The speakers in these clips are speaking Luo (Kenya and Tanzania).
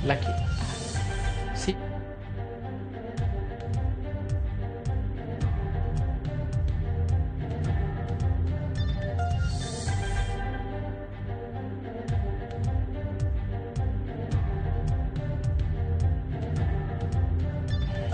Lucky. See.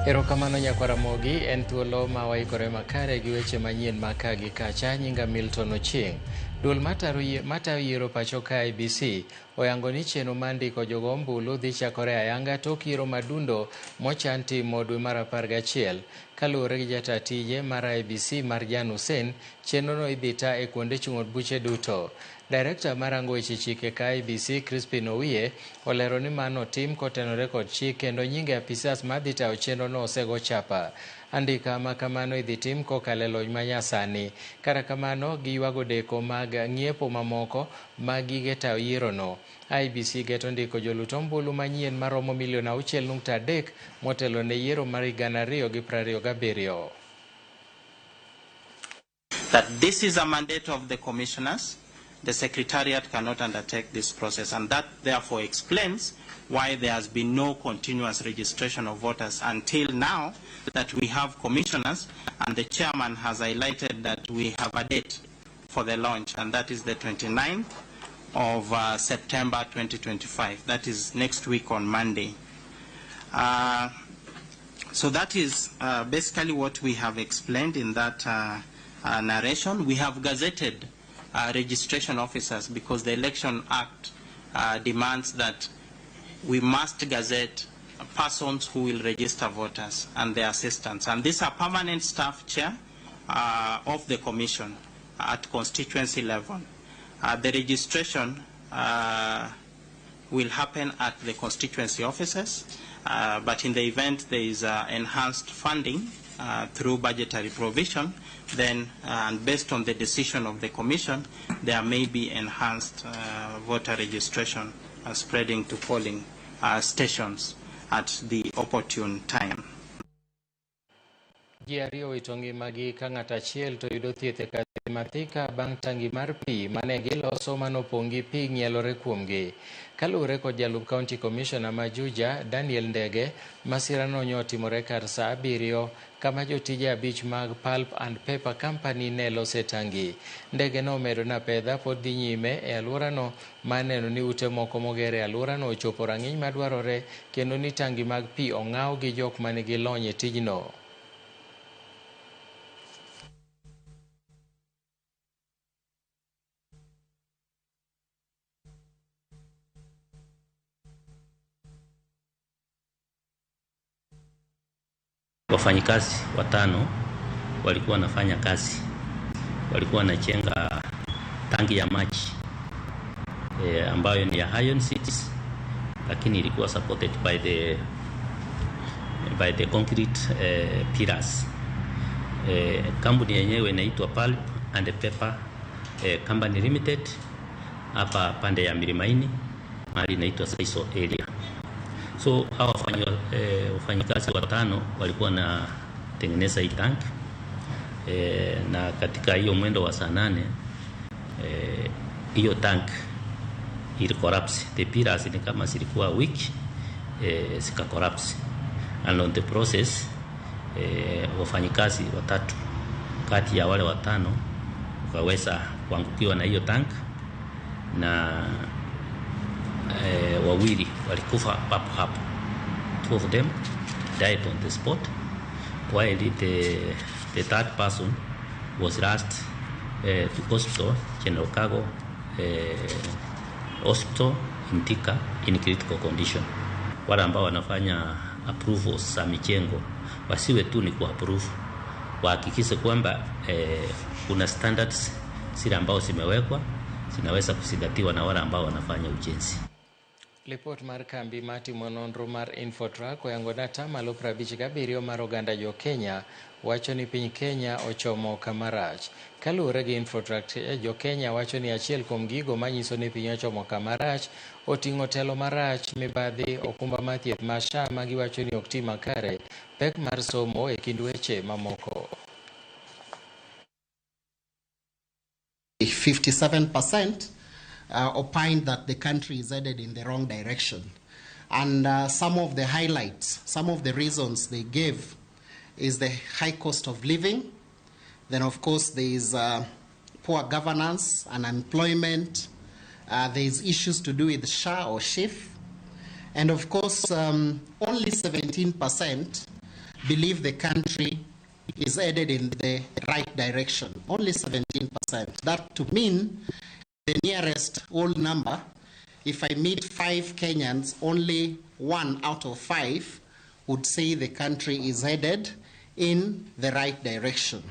Erokamano nyakwaramogi en thuolo ma waikore makare gi weche manyien ma ka gi kacha. Nyinga Milton Ochieng. Duol matayo yiero pacho ka IEBC oyango ni chenro mar ndiko jogo ombulu dhi chakore ayanga tok yiero madundo mochan timo dwe mar 11. Kaluwore gi jata tije mar IEBC Marjan Hussein, chenrono idhi ta e kuonde chung' od buche duto. Direkta marango weche chike ka IEBC Crispin Owiye olero ni mano tim kotenore kod chik kendo nyinge apisas madhi tayo chenrono osego chapa. Andika ma kamano idhi tim kokalo e lony manyasani. Kata kamano giywago deko mag ng'iepo mamoko mag gige tayo yierono. IEBC geto ndiko jolut ombulu manyien maromo milion 6.3 motelo ne yiero mar 2027. That this is a mandate of the commissioners. The Secretariat cannot undertake this process, and that therefore explains why there has been no continuous registration of voters until now that we have commissioners, and the chairman has highlighted that we have a date for the launch, and that is the 29th of September 2025. That is next week on Monday. So that is basically what we have explained in that narration. We have gazetted registration officers because the Election Act demands that we must gazette persons who will register voters and their assistants. And these are permanent staff chair of the commission at constituency level. The registration will happen at the constituency offices, but in the event there is enhanced funding through budgetary provision, then and based on the decision of the commission, there may be enhanced voter registration spreading to polling stations at the opportune time. Ji ariyo owito ngimagi ka ng'ato achiel to yudo thieth e kambi ma Thika bang' tangi mar pi mane giloso manopong' gi pi ng'ielore kuomgi. Kaluwore kod jalup County Commissioner ma Juja, Daniel Ndege, masirano nyo otimore kar saa 7 kama jotije 5 mag Pulp and Paper Company ne lose tangi. Ndege nomedo na pedha pod dhi nyime e alworano mar neno ni ute moko moger e alworano ochopo rang'iny madwarore kendo ni tangi mag pi ong'aw gi jok manigi lony e tijno. Wafanyikazi 5 walikuwa wanafanya kazi, walikuwa wanachenga tangi ya maji ambayo ni ya iron sheets, lakini ilikuwa supported by the concrete pillars. Kampuni yenyewe inaitwa Pulp and Paper Company Limited hapa pande ya Milimani, mahali inaitwa Saiso area. So hawa wafanyikazi 5 walikuwa wanatengeneza hii tank, na katika hiyo mwendo wa saa 8 hiyo tank ili collapse. The pillars ni kama zilikuwa weak, zika collapse, and on the process wafanyikazi 3 kati ya wale 5 wakaweza kuangukiwa na hiyo tank, na wawili walikufa papo hapo. 2 of them died on the spot, while the third person was rushed to hospital, General Kago Hospital in Thika in critical condition. Wale ambao wanafanya approvals za mijengo wasiwe tu ni ku-approve, wahakikishe kwamba kuna standards zile ambao zimewekwa zinaweza kuzingatiwa na wale ambao wanafanya ujenzi. Lipot mar kambi mar timo nonro mar Infotrack oyango ni atamalo 57 mar oganda jo Kenya wacho ni piny Kenya ochomo kama rach. Kaluwore gi Infotrak, jo Kenya wacho ni achiel kuom gigo manyiso ni piny ochomo kama rach oting'o telo marach, mibadhi, okumba mar thieth mar SHA ma giwacho ni ok ti makare, pek mar somo e kind weche mamoko. 57% opined that the country is headed in the wrong direction. And some of the highlights, some of the reasons they gave is the high cost of living. Then, of course, there is poor governance, unemployment. There is issues to do with SHA or SHIF. And, of course, only 17% believe the country is headed in the right direction. Only 17%. That to mean the nearest whole number, if I meet 5 Kenyans, only 1 out of 5 would say the country is headed in the right direction.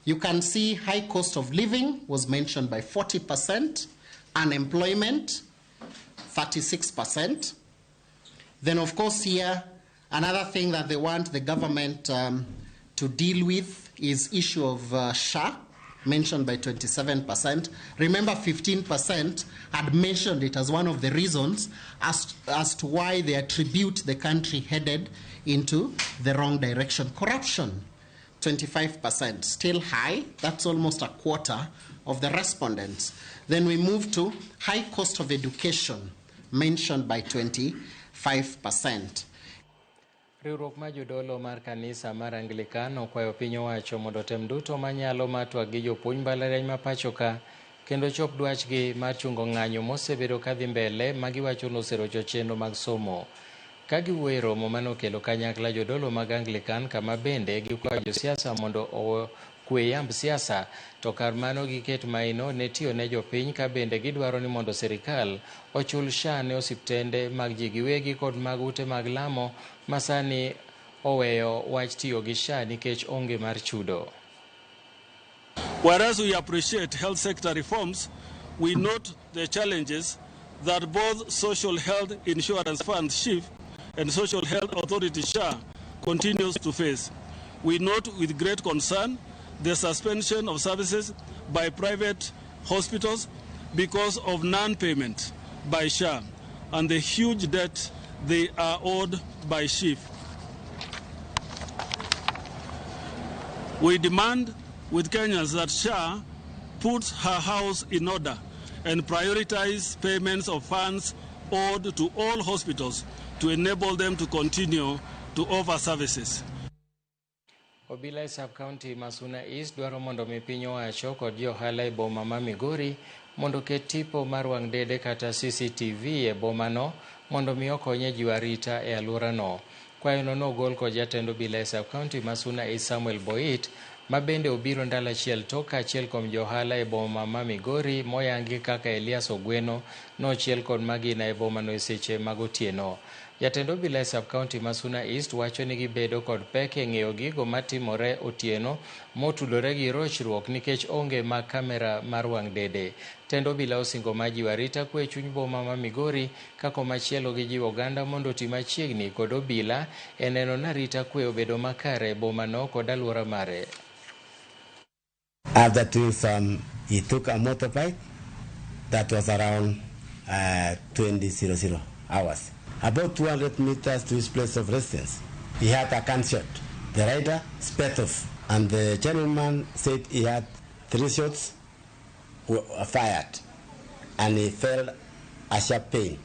You can see high cost of living was mentioned by 40%, unemployment, 36%. Then, of course, here, another thing that they want the government to deal with is issue of SHA, mentioned by 27%. Remember, 15% had mentioned it as one of the reasons as to why they attribute the country headed into the wrong direction. Corruption, 25%, still high. That's almost a quarter of the respondents. Then we move to high cost of education, mentioned by 25%. Riwruok mar jodolo mar kanisa mar Anglican okwayo piny owacho mondo otem duto manyalo mar twak gi jopuonj mbalariany ma pacho ka kendo chop dwachgi mar chungo ng'anyo mosebedo kadhi mbele ma giwacho ni oserocho chenro mag somo. Ka giwuoyo e romo manokelo kanyakla jodolo mag Anglican kama bende gikwayo josiasa mondo okwe yamb siasa to kar mano giket maino ne tiyo ne jopiny ka bende gidwaro ni mondo sirikal ochul SHA ne osiptende mag ji giwegi kod mag ute mag lamo ma sani oweyo wach tiyo gi SHA nikech onge mar chudo. Whereas we appreciate health sector reforms, we note the challenges that both Social Health Insurance Fund SHIF and Social Health Authority SHA continues to face. We note with great concern the suspension of services by private hospitals because of non-payment by SHA and the huge debt they are owed by SHIF. We demand with Kenyans that SHA puts her house in order and prioritize payments of funds owed to all hospitals to enable them to continue to offer services. Obila e sub-county ma Suna East dwaro mondo mi piny owacho kod johala e boma ma Migori mondo oket tipo mar wang' dede kata CCTV e bomano mondo mi okony e jiwo arita e alworano. Kwayono nogol kod jatend obila e sub-county ma Suna East Samuel Boit ma bende obiro ndalo achiel tok achiel kuom johala e boma ma Migori moyangi kaka Elias Ogweno nochiel kod magina e bomano e seche mag otieno. Jatend obila e sub-county ma Suna East wacho ni gibedo kod pek e ng'eyo gigo matimore otieno motudore gi rochruok nikech onge mag kamera mar wang' dede. Tend obila osingo mar jiwo arita kwe e chuny boma ma Migori ka komachielo gijiwo oganda mondo oti machiegni kod obila e neno ni arita kwe obedo makare e bomano kod alwora mare. After doing some, he took a motorbike that was around 20:00 hours. About 200 meters to his place of residence, he had a gunshot. The rider sped off, and the gentleman said he had 3 shots were fired, and he felt a sharp pain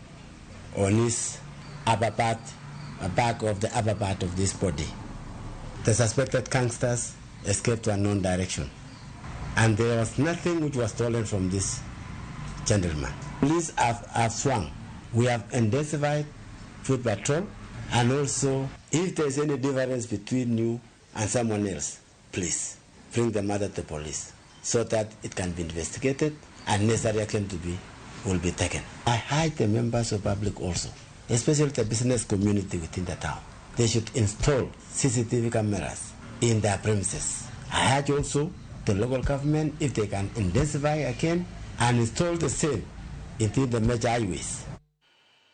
on his upper part, back of the upper part of this body. The suspected gangsters escaped to a known direction, and there was nothing which was stolen from this gentleman. Police have swung. We have intensified foot patrol, and also if there is any difference between you and someone else, please bring the matter to police so that it can be investigated and necessary action will be taken. I urge the members of public also, especially the business community within the town. They should install CCTV cameras in their premises. I urge also the local government if they can intensify again and install the same within the major highways.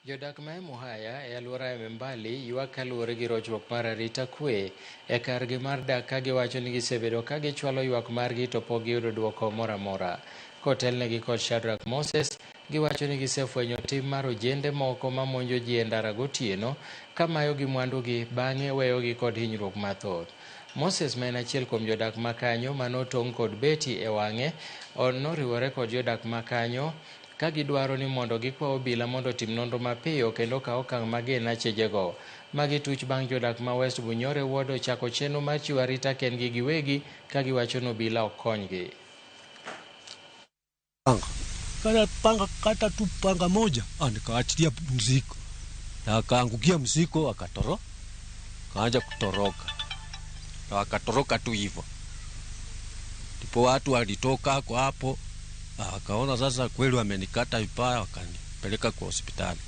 Jodak ma e Muhaya e alwora ya Mbali ywak kaluwore gi rochruok mar arita kwe e kargi mar dak ka giwacho ni gisebedo ka gichwalo ywak margi to pok giyudo dwoko moro amora. Kotelnegi kod Shadrack Moses, giwacho ni gisefwenyo tim mar ojende moko mamonjo ji e ndara gotieno ka mayogi mwandugi bang'e weyogi kod hinyruok mathoth. Moses ma en achiel kuom jodak makanyo manotong' kod beti e wang'e noriwore kod jodak makanyo ka gidwaro ni mondo gikwa obila mondo otim nonro mapiyo kendo kaw okang' mager ne achijego. Magi tuch bang' jodak ma West Bunyore Ward ochako chenro mar chiwo arita kendgi giwegi ka giwacho ni obila ok konygi. Panga kata panga kata tu panga moja, nikaachilia mzigo na akaangukia mzigo, akatoro kaanza kutoroka na akatoroka tu hivyo, ndipo watu walitoka kwa hapo akaona sasa kweli wamenikata vibaya, wakanipeleka kwa hospitali.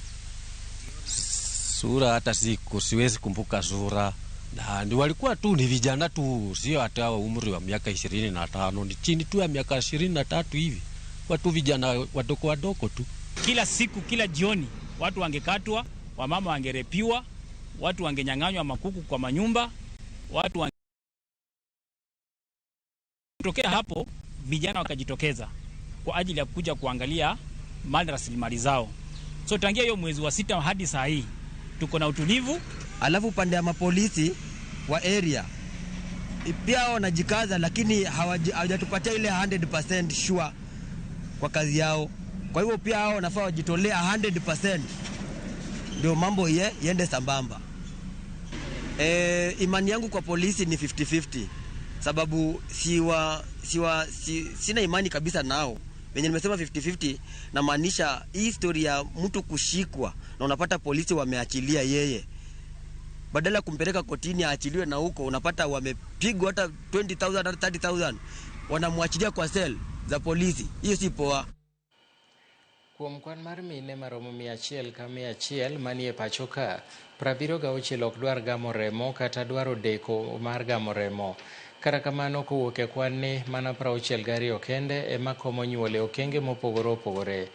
Sura hata siku siwezi kumbuka sura, na ni walikuwa tu ni vijana tu, sio hata umri wa miaka 25, ni chini tu ya miaka 23 hivi, watu vijana wadogo wadogo tu. Kila siku kila jioni watu wangekatwa, wamama wangerepiwa, watu wangenyang'anywa makuku kwa manyumba, watu wange... Kutokea hapo vijana wakajitokeza kwa ajili ya kuja kuangalia mali rasilimali zao. So tangia hiyo mwezi wa 6 hadi saa hii tuko na utulivu. Alafu upande ya mapolisi wa area pia wanajikaza, lakini hawajatupatia ile 100% sure kwa kazi yao. Kwa hivyo pia hao wanafaa wajitolea 100% ndio mambo yende sambamba. Imani yangu kwa polisi ni 50-50, sababu sina imani kabisa nao. Venye nimesema 50-50 na maanisha hii story ya mtu kushikwa na unapata polisi wameachilia yeye, badala kumpeleka kotini aachiliwe, na huko unapata wamepigwa hata 20,000 hata 30,000 wanamwachilia kwa cell za polisi. Hiyo si poa. Kuom kwan mar mine maromo 100 ka 100 manie pacho ka, 76 ok dwar gamo remo kata dwaro deko mar gamo remo. Kata kamano kowuok e kwan ni mana 62 kende ema komo nyuol e okenge mopogore opogore.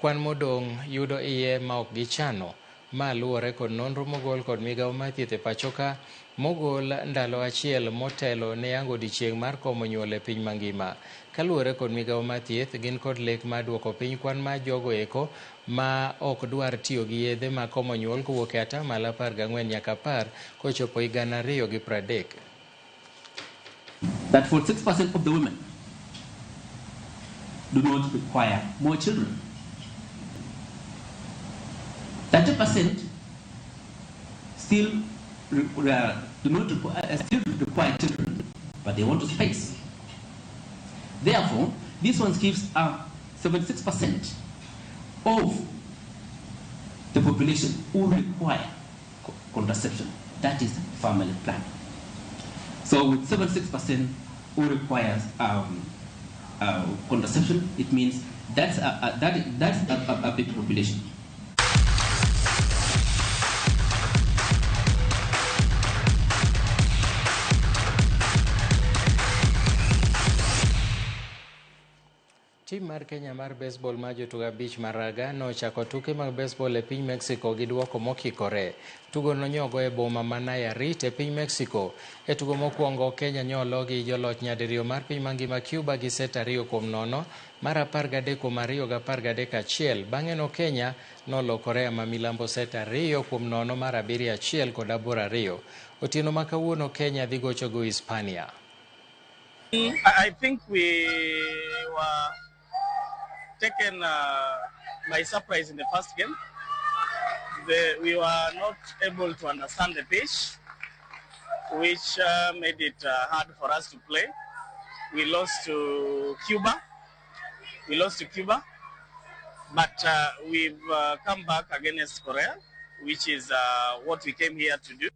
Kwan modong' yudo iye ma ok gichano. Ma luwore kod nonro mogol kod migawo mar thieth e pacho ka mogol ndalo achiel motelo ne yango odiechieng' mar komo nyuol e piny mangima. Kaluwore kod migawo mar thieth, gin kod lek mar duoko piny kwan mar jogo eko ma ok dwar tiyo gi yedhe mag komo nyuol kowuok e 14% nyaka 10% kochopo 2030. That 46% of the women do not require more children. 30% still still require children, but they want to space. Therefore, this one gives 76% of the population who require contraception, that is family planning. So with 76% who requires contraception, it means that's a big population. Tim mar Kenya mar baseball ma jotugo 5 maraga nochako tuke mag baseball e piny Mexico gi duoko mokikore. Tugo nonyogo e boma ma Nayarit e piny Mexico. E tugo mokwongo Kenya nyolo gi joloch nyadiriyo mar piny mangima Cuba gi set 2-0 mar 13-2 gi 13-1. Bang'e no Kenya nolo Korea ma milambo set 2-0 mar 7-1 kod 8-2. Otieno ma kawuono Kenya dhi gocho go Hispania. I think we were taken by surprise in the first game. We were not able to understand the pitch, which made it hard for us to play. We lost to Cuba. But we've come back against Korea, which is what we came here to do.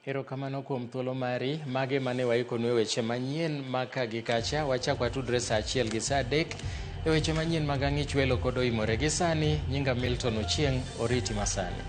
Erokamano kuom thuolo mari, mage mane waikonu e weche manyien maka gi kacha, wachak watudre saa 1 gi saa 3 e weche manyien mag ang'ich welo kod oimore gi sani. Nyinga Milton Ochieng, oriti masani.